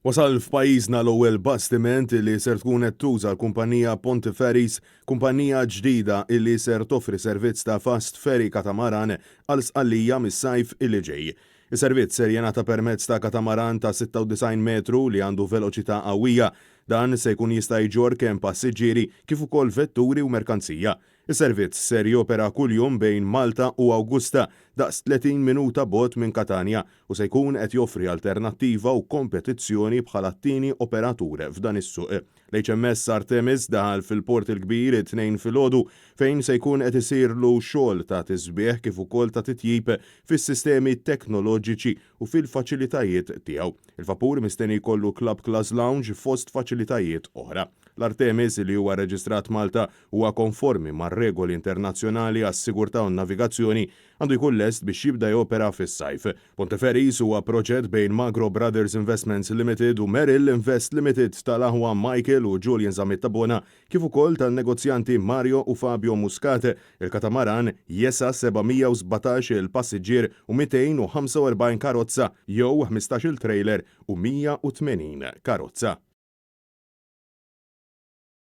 Wasal f'pajjiżna l-ewwel bastiment li ser tkun qed tuża l-kumpanija Ponte Ferries, kumpanija ġdida illi ser toffri servizz ta' fast ferry katamaran għal Sqallija mis-sajf illi ġej. Is-servizz ser jingħata permezz ta' katamaran ta' 96 metru li għandu veloċità qawwija. Dan se jkun jista' jġorr kemm passiġġieri kif ukoll vetturi u merkanzija. Is-servizz ser jopera kuljum bejn Malta u Augusta, daqs 30 minuta bogħod minn Katanja, u se jkun qed joffri alternattiva u kompetizzjoni bħala t-tieni operatur f'dan is-suq. L-HMS Artemis daħal fil-Port il-Kbir it-Tnejn filgħodu fejn se jkun qed isirlu xogħol ta' tisbiħ kif ukoll ta' titjib fis-sistemi teknoloġiċi u fil-faċilitajiet tiegħu. Il-vapur mistenni jkollu Club Class Lounge fost faċilitajiet oħra. L-Artemis, li huwa rreġistrat Malta, huwa konformi mar-regoli internazzjonali għas-sigurtà u n-navigazzjoni, għandu jkun lest biex jibda jopera fis-sajf. Ponte Ferries huwa proġett bejn Magro Brothers Investments Limited u Merrill Invest Limited tal-aħwa Michael u Julian Zammit Tabona kif ukoll tan-negozjanti Mario u Fabio Muscat. Il-katamaran jesa' 717 il passiġġier u 245 karozza jew 15-il trailer u 180 karozza.